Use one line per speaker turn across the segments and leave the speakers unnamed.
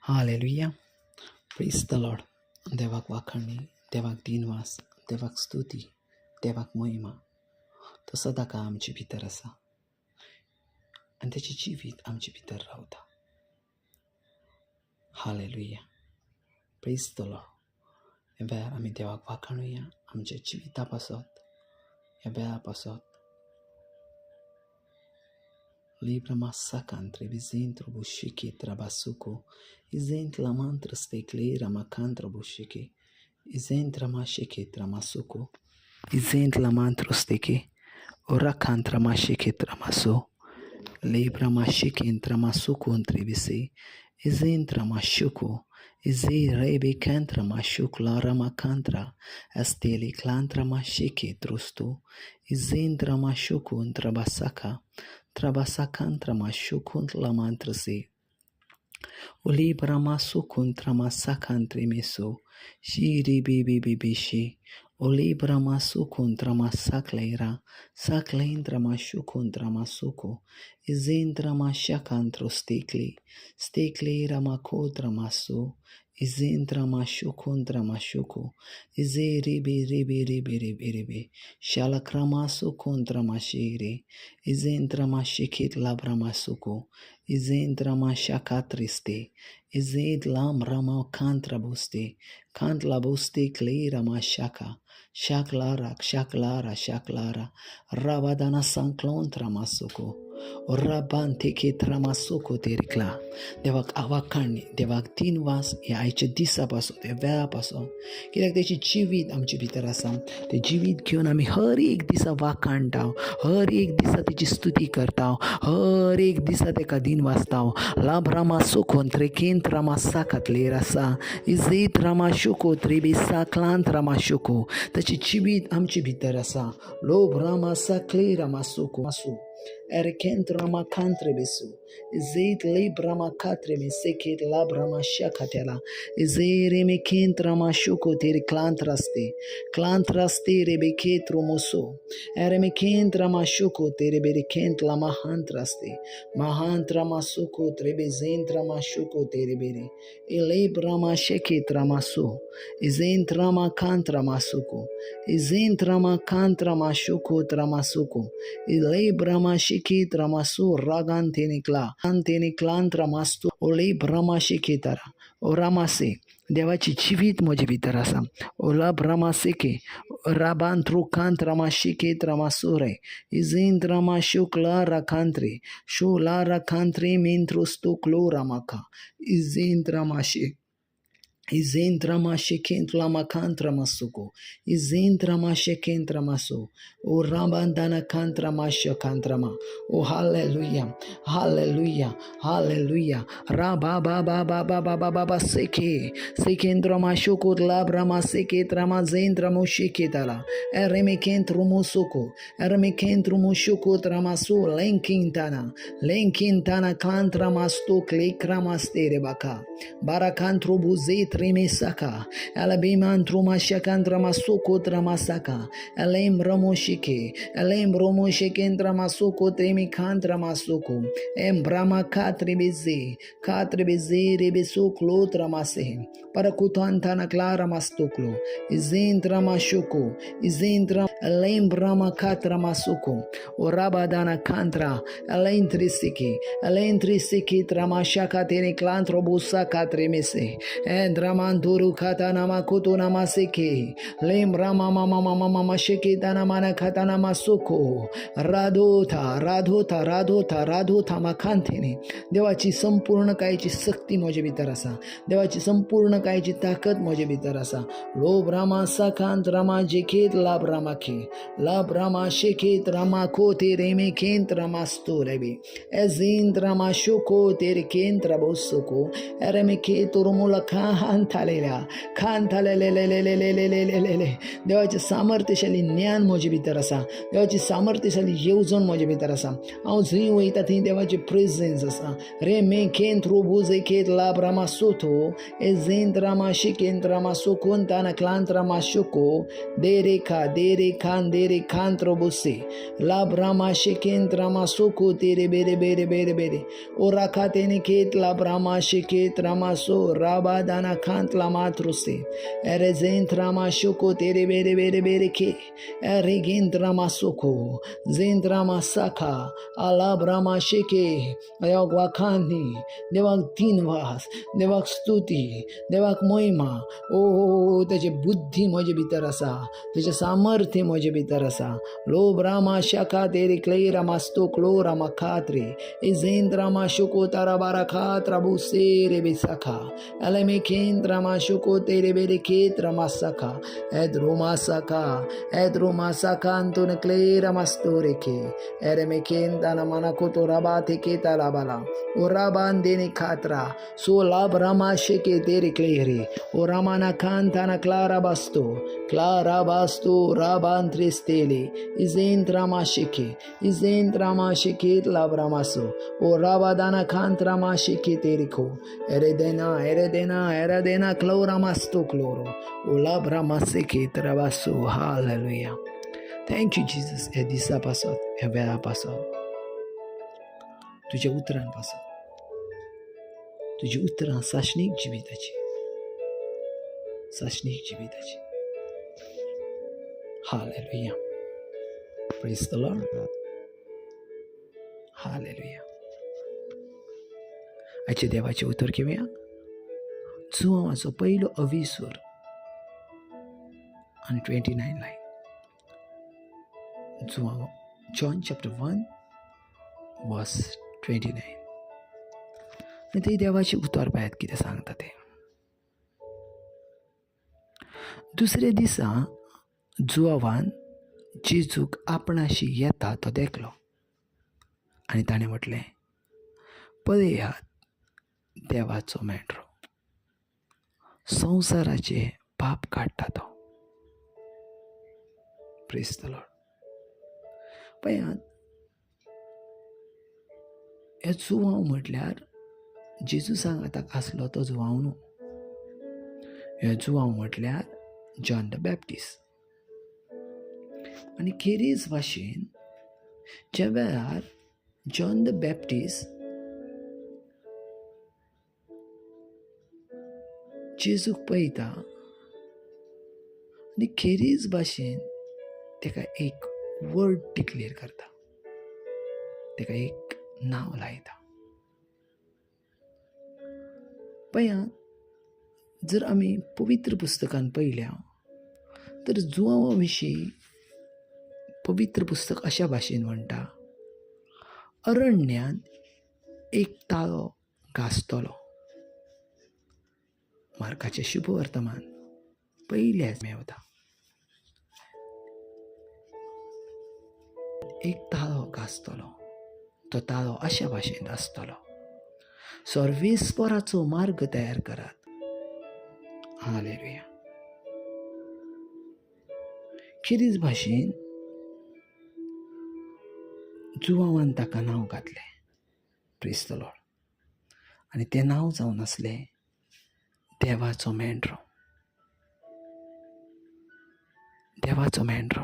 Hallelujah, प्रेज the Lord. देवाक वाखाणणी, देवाक दिनवास, देवाक स्तुती, देवाक महिमा. तो सदांकाळ आमचे भितर आसा आनी तेचें जिवीत आमचे भितर रावता. हालेलुया, प्रेज the Lord. ह्या वेळार आमी देवाक वाखाणुया आमच्या जिविता पासत, ह्या वेळा पासत. Libra massacantri visintro bushiki trabasuku isent la mantra steklira macantra bushiki isentra mashiki tramasuku isent la mantro steki ora cantra mashiki tramasu libra mashiki intramasuku intribisi isentra mashuku izi rebi cantra mashuk lara macantra esteli clantra mashiki trustu isentra mashuku intrabasaka trabasacantra mashuku la mantrasi Olibra masuku intramasakantri shiri bibi bibishi Olibra masuku intramasakleira sakleintra mashuku intramasuku izintra mashakantro stikli stikli ramakotra masu izintra mashuku intramashuku izi ribi ribi ribi ribi ribi shalakramasu kontra mashiri izintra mashikit labramasuku izintra mashakatristi izid lam rama kantra busti kantla busti klira mashaka shaklara shaklara shaklara rabadana sanklontra masuku rabantiki tramasuku terikla. देवाक आवाकाडणी, देवाक दिनवास ह्या आयच्या दिसा पासून, ह्या वेळा पासून, कित्याक तेचें जिवीत आमचे भितर आसा. तें जिवीत घेवन आमी हर एक दिसा वाखाणटा, हर एक दिसा तेची स्तुती करता, हर एक दिसा तेका दिनवासता. लाभरामा सुखोन त्रेकेंत रामा साकातलेर आसा इजेत रामा शुको त्रेबेसा क्लांत रामा शुको. ताचें जिवीत आमचे भितर आसा. लोभ रामा साकले रामा सुको आसूं Erkentrama kantrebesu. Izeit librama katreme seket labrama shakatela. Izereme kentrama shuko ter klantraste. Klantraste rebeketro muso. Ereme kentrama shuko terebere kentla mahantraste. Mahantrama suko trebezentrama shuko terebere. Elebrama sheketrama su. Izentrama kantrama suko. Izentrama kantrama shuko tramasuko. Elebrama shiki tramasu ragantenikla. Anteniklantramastu. Ole brahma shikitara. O ramase. देवाची जिवीत म्हजे भितर आसा. ओला ब्रह्मासेके राबांत्रू कांत्रामा शिकेत रामासुरे इजेंद्रमा शुक्ला राखांत्रे शुला राखांत्रे मेंत्रुस्तु क्लो रामाका इजेंद्रमाशे Izentrama shekentra makantra masuko. Izentrama shekentra maso. O rabandana kantra masha kantrama. O hallelujah. Hallelujah. Hallelujah. Raba ba ba ba ba ba ba ba ba seke. Sekendra mashuko labra maseke trama zentra moshiketala. Eremekentru musuko. Eremekentru mushuko tramasu lenkintana. Lenkintana klantra mastu klikramastere baka. Barakantru buzet trimesaka, Elabimantru mashakantra masuko tramasaka, Elem romoshike, Elem romoshikentra masuko trimikantra masuko, Embrama katribizi, katribizi ribisuklo tramase, Parakutantana clara mastuklo, Izintra mashuko, Izintra Elem brahma katra masuko, Orabadana kantra, Elentrisiki, Elentrisiki tramashaka teniklantro busaka trimese, Endramanturu katana makutu namasiki, Lim rama mama mama mama shiki dana mana katana masuko, Radhuta, Radhuta, Radhuta, Radhuta makantini. देवाची संपूर्ण कायची सक्ती म्हजे भितर आसा. देवाची संपूर्ण कायची ताकद म्हजे भितर आसा. लोभ रामा सखांत रामा जेखेत लाभ रामाखे लाभ रामा शेखेत रामा खो तेरे मे खेंत रामास्तु रेबी एजिंत रामा शुको तेरे केंत राबोसुको एरेमे खे तुरुमुला खांथालेल्या खांथालेलेलेलेलेलेलेलेले. देवाचें सामर्थ्यशाली ज्ञान म्हजे भितर आसा, देवाची सामर्थ्यशाली येवजण म्हजे भितर आसा. हांव जंय वयता थंय देवाचें प्रेजन्स आसा. रे मे खेंत रोबोजे खेत लाब रामा सोथो ए जेंत रामा शिकेंत रामा सोकोंताना क्लांत रामा शोको दे रेखा दे रेखान दे रेखांत रोबोसे लाब रामा शिकेंत रामा सोको तेरे बेरे बेरे बेरे बेरे ओ राखा तेने खेत लाब रामा शिकेत रामा सो राबा दाना खांत ला मातृसे एरे जेंत रामा शोको तेरे बेरे बेरे बेरे खे एरे गेंत रामा सोको जेंत रामा साखा आलाब रामा शेके. देवाक वाखानी, देवाक दिनवास, देवाक स्तुती, देवाक महिमा. ओ तेजे बुद्धी म्हजे भितर आसा, तेजें सामर्थ्य म्हजे भितर आसा. लोब रामा शाखा तेरे क्ले रामास्तो क्लो रामा खात्रे ए जेंत रामा शोको तारा बारा खात राबू से रे बे साखा एले खेंत रामा शोको तेरे बेरे खेत रामा साखा एद रोमा साखा एद रोमा साखा अंतुन क्ले रामास्तो रेखे एरे मे खेंत ना कोतो राबा थे केता लाबाला ओ राबान देने खात्रा सो लाभ रामा शेके तेरे क्लेरे ओ रामाना खांताना क्लारा बास्तो क्लारा बास्तो राबान त्रिस्तेले इजेंत रामा शेके इजेंत रामा शेके लाभ रामासो ओ राबादाना खांत रामा शेके तेरे को एरे देना एरे देना एरे देना क्लो रामास्तो क्लोरो ओ लाभ रामा शेके त्राबासो. हालेलुया. Thank you Jesus. ह्या दिसा पासत, ह्या वेळा पासत, तुज्या उतरान पासत, तुजी उतरां साशणीक जिविताची, साशणीक जिविताची. Hallelujah. Praise the Lord. Hallelujah. आयचे देवाचें उतर घेवया. जुवांवाचो पयलो अविसूर आनी 29 लायन. जुवांव, जॉन चॅप्टर 1 वर्स 29. आनी थंय देवाचें उतर पळयात कितें सांगता तें. दुसऱ्या दिसा जुवावान जेजूक आपणाशी येता तो देखलो आनी ताणें म्हटलें, पळयात देवाचो मेंढरो, संवसाराचें पाप काडटा तो. Praise the Lord. पळयात, हे जुवांव म्हटल्यार जेजू सांगाताक आसलो तो जुवांव न्हू. हे जुवांव म्हटल्यार जॉन the Baptist. आनी खेरीज भाशेन ज्या वेळार जॉन the Baptist जेजूक पळयता आनी खेरीज भाशेन ताका एक वर्ड डिक्लेर करता, ताका एक नांव लायता. पळयात, जर आमी पवित्र पुस्तकान पळयल्या तर जुवांवा विशीं पवित्र पुस्तक अशा भाशेन म्हणटा, अरण्यांत एक ताळो गाजतलो. मार्काचें शुभ वर्तमान पयल्याच मेवता. एक ताळो गाजतलो, तो ताळो अशा भाशेन आसतलो, सर्वेस्पराचो मार्ग तयार करात. हालेलुया. खेरीज भाशेन जुवांवान ताका नांव घातलें. Praise the Lord. आनी तें नांव जावन आसलें देवाचो मेंढरो, देवाचो मेंढरो.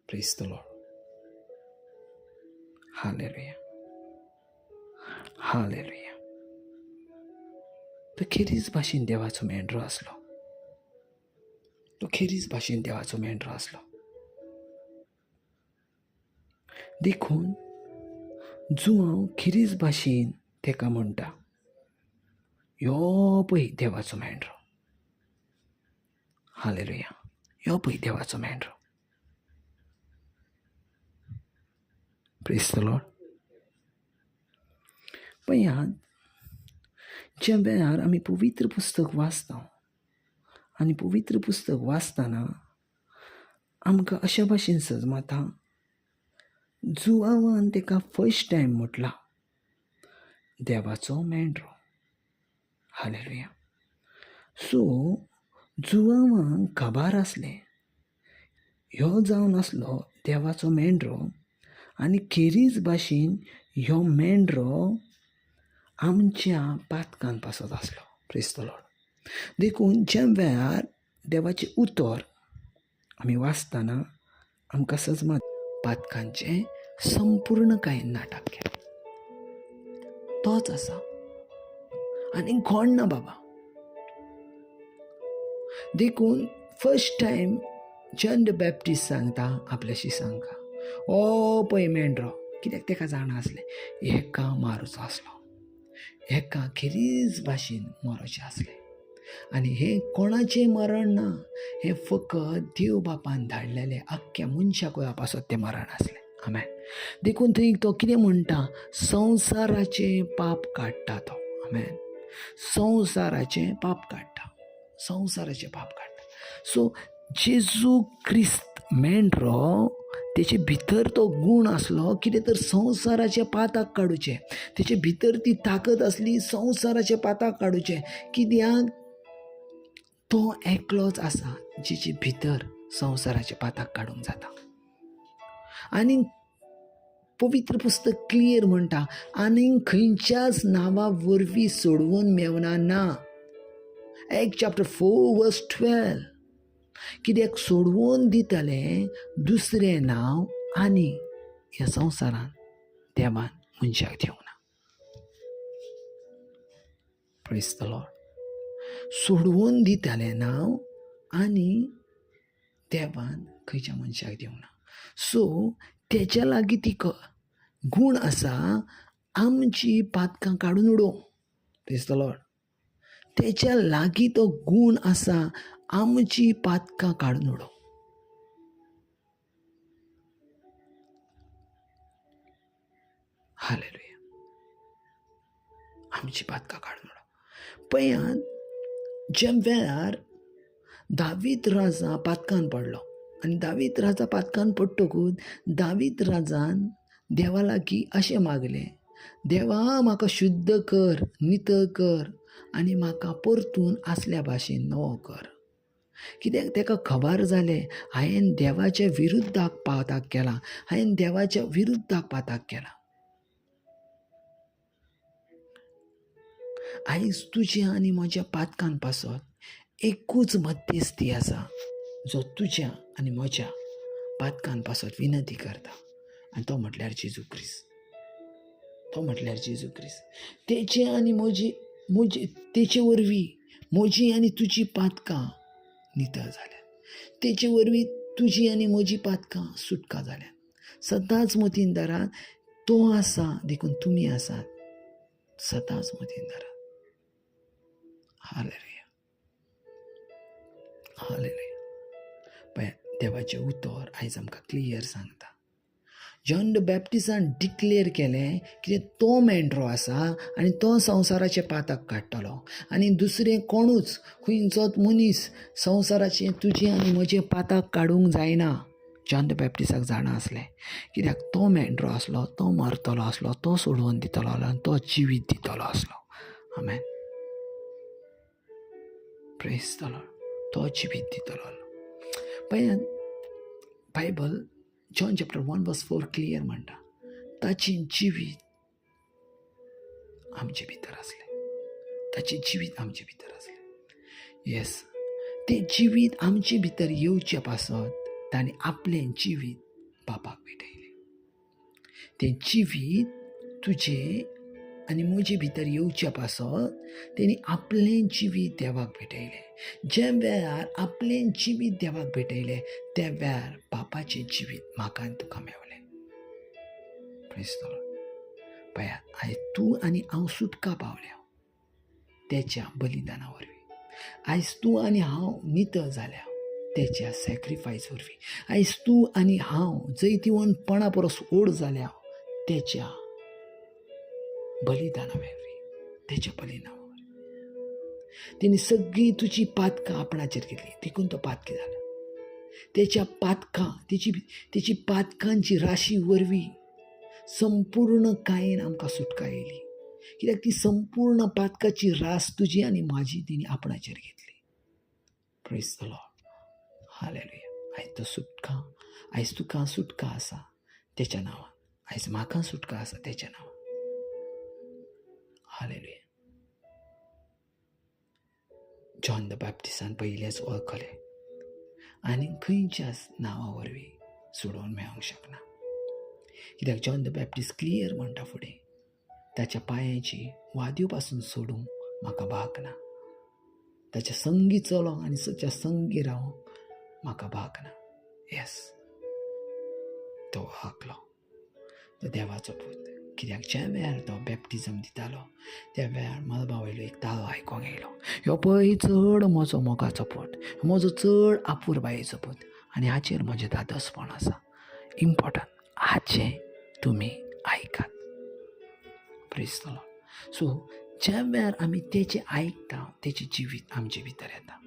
Praise the Lord. Hallelujah. Hallelujah. तो खेरीज भाशेन देवाचो मेंढरो आसलो, तो खेरीज भाशेन देवाचो मेंढरो आसलो. देखून जुवांव खेरीज भाशेन तेका म्हणटा, यो पळय देवाचो मेंढरो. हालेलुया. यो पळय देवाचो मेंढरो. Praise the Lord. पळयात, ज्या वेळार आमी पवित्र पुस्तक वाचता आनी पवित्र पुस्तक वाचतना आमकां अशा भाशेन सजमाता, जुवांवान ताका फर्स्ट टायम म्हटलां देवाचो मेंढरो. हालेलुया. सो जुवांवांक खबर आसलें ह्यो जावन आसलो देवाचो मेंढरो आनी खेरीज भाशेन ह्यो मेंढरो आमच्या पातकान पासत आसलो. Praise the Lord. देखून ज्या वेळार देवाचें उतर आमी वाचतना आमकां सजमा पातकांचें संपूर्ण कांय नाटक केलें तोच आसा आनी कोण ना बाबा. देखून first time John the Baptist सांगता आपल्याशी सांगता ओ पळय मेंढरो, कित्याक ताका जाणा आसलें हेका मारूचो आसलो, हेका खेरीज भाशेन मरोचें आसलें. आनी हें कोणाचें मरण ना, हें फकत देव बापान धाडलेलें आख्ख्या मनशा कोया पासत तें मरण आसलें. आमेन. देखून थंय तो कितें म्हणटा, संवसाराचें पाप काडटा तो. आमेन. संवसाराचें पाप काडटा, संवसाराचें पाप काडटा. सो जेजू क्रिस्त मेंढरो, तेचे भितर तो गूण आसलो कितें तर संवसाराचे पाताक काडुचें, तेचे भितर ती ताकद आसली संवसाराचे पाताक काडुचें. कित्याक तो एकलोच आसा जेचे भितर संवसाराचे पाताक काडूंक जाता. आनी पवित्र पुस्तक क्लियर म्हणटा आनी खंयच्याच नांवा वरवीं सोडवून मेवना ना. Act chapter 4 verse 12. कित्याक सोडवून दितलें दुसरें नांव आनी ह्या संवसारान देवान मनशाक दिवंक ना. Praise the Lord. सोडवून दितलें नांव आनी देवान खंयच्या मनशाक दिवंक ना. सो तेच्या लागीं ती गूण आसा आमची पातकां काडून उडोवंक. Praise the Lord. तेच्या लागीं तो गूण आसा आमची पातकां काडून उडोवंक. हालेलुया. आमची पातकां काडून उडोवंक. पळयात ज्या वेळार दावीद राजा पातकान पडलो आनी दावीद राजा पातकान पडटकूच दावीद राजान देवा लागीं अशें मागलें, देवा म्हाका शुद्ध कर, नितळ कर आनी म्हाका परतून आसल्या भाशेन नवो कर. कित्याक ताका खबर जालें हांवें देवाच्या विरुद्धाक पाताक केला, हांवें देवाच्या विरुद्धाक पाताक केला. आयज तुज्या आनी म्हज्या पातकान पासत एकूच मध्यस्थी आसा जो तुज्या आनी म्हज्या पातकान पासत विनंती करता आनी तो म्हटल्यार जेजू क्रिस्त. तो म्हटल्यार जेजू क्रिस्त. तेचे आनी म्हजी म्हजी तेचे वरवीं म्हजी आनी तुजी पातकां नितळ जाल्यात, तेचे वरवीं तुजी आनी म्हजी पातकां सुटका जाल्यात. सदांच मतीन धरात तो आसा देखून तुमी आसात. सदांच मतीन धरात. हालेलुया. हालेलुया. पळय देवाचें उतर आयज आमकां क्लियर सांगता. जॉन the बॅप्टिस्टान डिक्लेर केलें कितें तो मेंढरो आसा आनी तो संवसाराचें पातक काडटलो आनी दुसरें कोणूच खंयचोच मनीस संवसाराचें तुजें आनी म्हजें पातक काडूंक जायना. जॉन the बॅप्टिस्टाक जाणा आसलें कित्याक तो मेंढरो आसलो, तो मरतलो आसलो, तो सोडोवन दितलो आसलो आनी तो जिवीत दितलो आसलो. आमेन. Praise the Lord. तो जिवीत दितलो आसलो. पळयात Bible John chapter 1 verse 4 clear म्हणटा ताचें जिवीत आमचे भितर आसलें, ताचें जिवीत आमचे भितर आसलें. येस, तें जिवीत आमचे भितर येवचे पासत ताणें आपलें जिवीत बापाक भेटयलें. तें जिवीत तुजें आनी म्हजे भितर येवचे पासत तेणी आपलें जिवीत देवाक भेटयलें. ज्या वेळार आपलें जिवीत देवाक भेटयलें त्या वेळार बापाचें जिवीत म्हाका आनी तुका मेवलें. Praise the Lord. पळयात आयज तूं आनी हांव सुटका पावल्या तेच्या बलिदाना वरवीं. आयज तूं आनी हांव नितळ जाल्या तेच्या सॅक्रिफायस वरवीं. आयज तूं आनी हांव जैतिवंतपणा परस ओड जाल्या तेच्या बलिदाना वरवीं, तेच्या बलिदाना वरवीं. तेणी सगळीं तुजी पातकां आपणाचेर घेतली देखून तो पातकी जाला. तेच्या पातकां तेची पातकांची राशी वरवीं संपूर्ण कायेन आमकां सुटका येयली. कित्याक ती संपूर्ण पातकाची रास तुजी आनी म्हाजी तिणी आपणाचेर घेतली. Praise the Lord. Hallelujah. आयज तो सुटका, आयज तुका सुटका आसा तेच्या नांवान. आयज म्हाका सुटका आसा तेच्या नांवान. हालेलुया. जॉन the बॅप्टिसान पयलेंच वळखलें आनी खंयच्याच नांवा वरवीं सोडोवन मेळोंक शकना, कित्याक जॉन the Baptist clear म्हणटा फुडें, ताच्या पांयाची वाद्यो पासून सोडूंक म्हाका भाग ना, ताच्या संगी चलोंक आनी ताच्या संगी रावंक म्हाका भाग ना. येस, तो हाकलो तो देवाचो पूत, कित्याक ज्या वेळार तो बॅप्टिजम दितालो त्या वेळार मळबा वयलो एक ताळो आयकोंक येयलो, ह्यो पळय चड म्हजो मोगाचो पूत, म्हजो चड आपुरबायेचो पूत आनी हाचेर म्हजें धादोसपण आसा. इम्पोर्टंट हाचें तुमी आयकात. Praise the Lord. सो ज्या वेळार आमी तेचें आयकता, तेचें जिवीत आमचे भितर येता,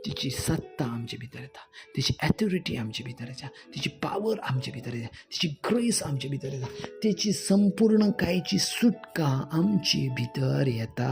तिची सत्ता आमचे भितर येता, तिची एथोरिटी आमचे भितर येता, तिची पावर आमचे भितर येता, तिची ग्रेस आमचे भितर येता, तेची संपूर्ण कायची सुटका आमचे भितर येता.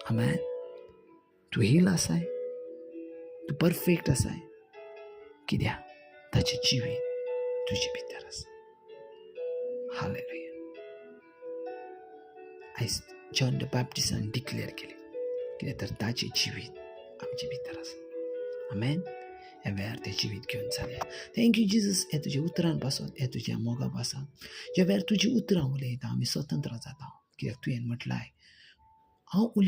आमेन. तूं हील आसाय, तूं परफेक्ट आसाय, कित्याक ताचें जिवीत तुजे भितर आसा. हालेलुया. आयज जॉन the बॅप्टिसान डिक्लेअर केलें, कित्याक तर ताचें जिवीत आमचे भितर आसा. आमेन. ह्या वेळार तें जिवीत घेवन चलया. Thank you Jesus. हे तुज्या उतरान पासत, हे तुज्या मोगा पासत, ज्या वेळार तुजी उतरां उलयता आमी स्वतंत्र जाता, कित्याक तुवें म्हटलाय हांव उलयतां.